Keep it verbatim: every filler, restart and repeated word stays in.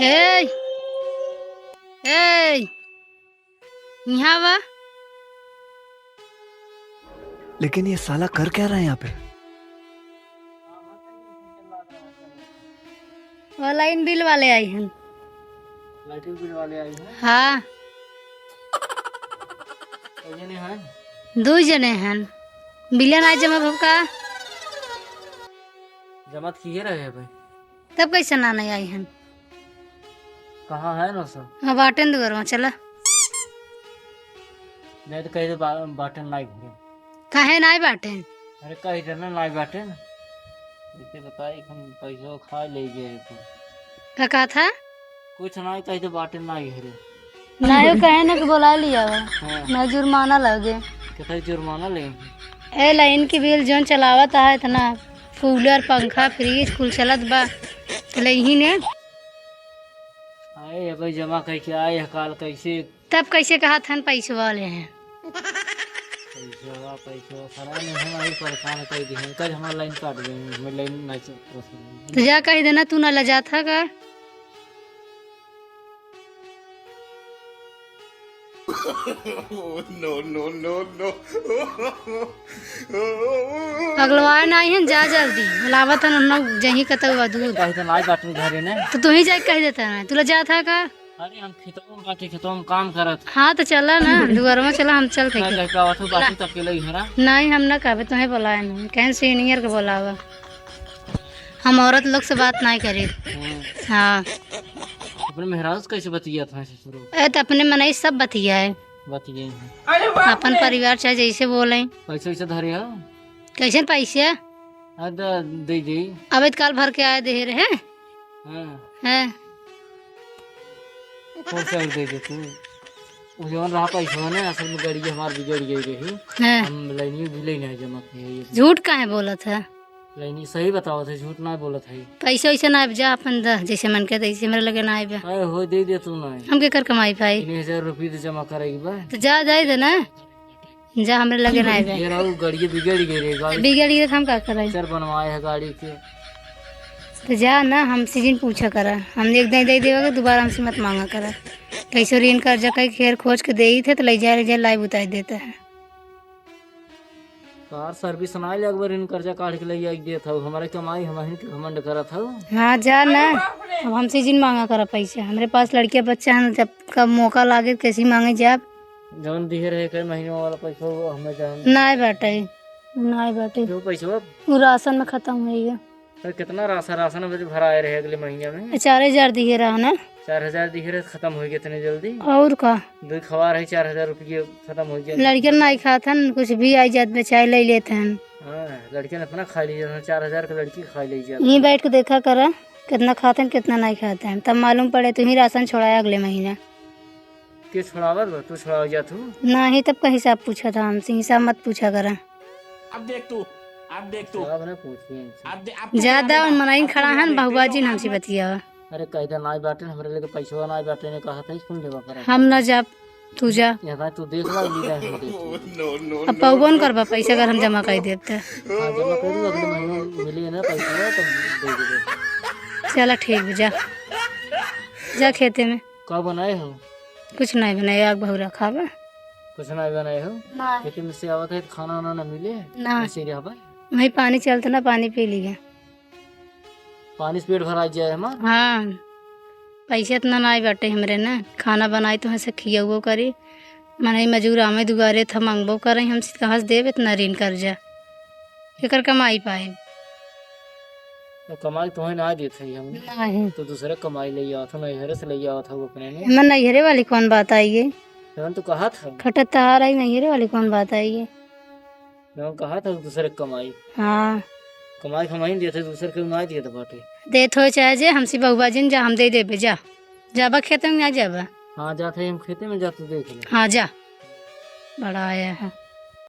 ए, ए, यहाँ बा। लेकिन ये साला कर क्या रहा है यहाँ पे? वो लाइन बिल वाले आई हन। लाइट बिल वाले आई हन? हाँ। कै जने हन? दू जने हन। बिलिया ना जमा भव का? जमा त किहे रहे भाई। तब कैसे ना नहीं आई हन? कहाँ है ना सब? हाँ, बाटेन दुआरवा, चला। नहीं तो कह दे बा-, बाटेन नाई घरे। काहे नाई बाटेन? अरे कह दे ना नाई बाटेन। इसे बताई हम पैसो खा ले गए थे। का कहा था? कुछ नाई, कह दे बाटेन नाई घरे। नाई, वो कहे ना कि बोला लिया हुआ। हाँ। ना जुर्माना लगे। कितना जुर्माना लेंगे? ए, लाइन की बिल जोन चलावत है इतना, कूलर, पंखा, फ्रिज कुल चलत बा, तो लेही ने। आए, अबे जमा कइके आए ह काल, कैसे? तब कैसे कहत हन पैसवा ले हैं? पैसवा, पैसवा, सारा ने हम आई परेशान कर दी हैं, कल हमार लाइन काट देंगे, हमें लाइन नहीं चल। तो जा कह देना, तू ना लजात है का? No, no, no, no। अगलवाए नाही हन, जा जल्दी। बुलावत हन, उन्हों जहीं कतौ बा दूर। कहीं तो नाई बाटन घरे ने। तो तू ही जाके कह देता ना, तू लजात है का? अरे हम खेतों में बाटे, खेतों में काम करत। हाँ तो चला ना, दुआरवा चला, हम चल थे। ना कह पावत हो, बाटी तो अकेले ही है ना। नहीं, हम ना कहबे, तुम्हें बुलाए नहीं, कहें सीनियर के बुलावा। हम औरत लोग से बात नहीं करी। हम्म। हाँ। अपने मेहरारू से कैसे बतियात है? ए, त अपने मनई सब बतियाए। बतियाए हैं। अरे बाप रे। अपन परिवार चाहे जैसे बोले। पैसा वैसा धरे हो? कैसे पैसा? हाँ, द-, दे दे। अबे त काल भर के आए दे रहे। हाँ। हैं। कौन सा दे दे तू? वो जौन रहा पैसा ने, असल में गाड़ी हमार बिगड़ गई रही। हाँ। हम लाइनियो भी लेने आए जमा किए। झूठ काहे बोलत है? नहीं, नहीं, सही बतावत है, झूठ ना बोलत है। पैसा वैसा ना आइब जा, अपन द, जैसे मन के तैसे, मेरे लगे ना आइब। अरे हो, दे दे तू ना। हम केकर कमाई पाई? तीन हजार रुपये तो जमा करेगी बा। तो जा, जाए दे ना। जा, हमरे लगे ना आइब। ये रहो, गाड़ी बिगड़ गई रे, गाड़ी बिगड़ गई तो हम का कराई? पंचर बनवाए है गाड़ी के। तो जा ना, हमसे जिन पूछा करा। हम एक दाई दे देवा के, दोबारा हमसे मत मांगा करा। कैसे ऋण कर्जा कई घेर खोज के देई थे, तो ले जा, ले जा, लाई बुताई देता है। कार सर्विस ना ले, एक बार इन कर्जा काढ़ के ले आई देत हऊ। हमारे कमाई हम ही के घमंड करत हऊ। हाँ, जा ना। अब हमसे जिन मांगा करा पैसा। हमरे पास लड़किया बच्चा हन, जब कब मौका लागे, कैसी मांगे जाब। जौन दिहे रहे कई महीने वाला पैसा, वो हमें जान। नाय बाटे, नाय बाटे। जो पैसा? वो राशन में खत्म हो गया। तो कितना राशन, राशन में भराए रहे अगले महीने में? चार हजार दिहे रहा ना। चार हजार दिहे रहे, खत्म हो गया इतने जल्दी? और का? दो खवार है, चार हजार रुपये खत्म हो गया। लड़कियन नाई खात हन, कुछ भी आई जात बेचाए ले लेत हन। हाँ, लड़कियन इतना खा ली जात हन, चार हजार के लड़की खा ली जात। यहीं बैठ के देखा करा, कितना खात हन, कितना नाई खात हन, तब मालूम पड़े। तू ही राशन छोड़ाया अगले महीना। के छोड़ावत बा? तू छोड़ावे जात हूँ? नाही, तब का हिसाब पूछा था हमसे, हिसाब मत पूछा करा। अब देख तू, अब देख तू। हिसाब ना पूछी इनसे। अब दे-, अब तू ज्यादा क्या उन मनई खड़ा हन, बहुबाजी हमसे बतियावा। अरे कह दे नाई बाटे, हमरे लगे पैसवा नाई बाटे, ने कहा था, सुन लेवा करा। हम ना जाब, तू जा। यहाँ तू देख ला, लीडर हम देख ली। अब पौबो न करबा पैसा अगर हम जमा कर देब त। हाँ, जमा करू, अगले महीने मिले ना पैसा, तब दे देबे। चला ठीक बा, जा। जा खेते में। का बनाए हो? कुछ नहीं बनाए, आग बहुरा खाबा। कुछ नहीं बनाए हो? ना। खेते में से आवत है, खाना वाना ना मिले? ना। ऐसे ही रहबा? वही पानी चलता ना, पानी पी लिया। पानी से पेट भरा जाए हमार? हाँ, पैसा इतना नाई बाटे हमरे ना, खाना बनाई तो हंसे खियउबो करी, मनई मजूर आवे दुआरे था मांगबो करे, हम कहाँ से देब इतना ऋण कर्जा, केकर कमाई पाए? तो कमाई तोहे ना देत है हम। नहीं। तो दूसरे कमाई ले आवत हो, नैहरे से ले आवत हो अपने में। मैं नैहरे वाली कौन बात आई है? जवन तू कहत हो। खटत तहार आई, नैहरे वाली कौन बात आई है? जवन कहत हो दूसरे के कमाई। हाँ। कमाई हम ही देत है, दूसरे के ना देत बाटे। देत हो चाहे जे, हमसे बहुबाजी न जा, हम दे देबे, जा। जाबा खेते में, ना जाबा? हाँ, जात है हम खेते में, जा तू देख ले। हाँ, जा। बड़ा आया है।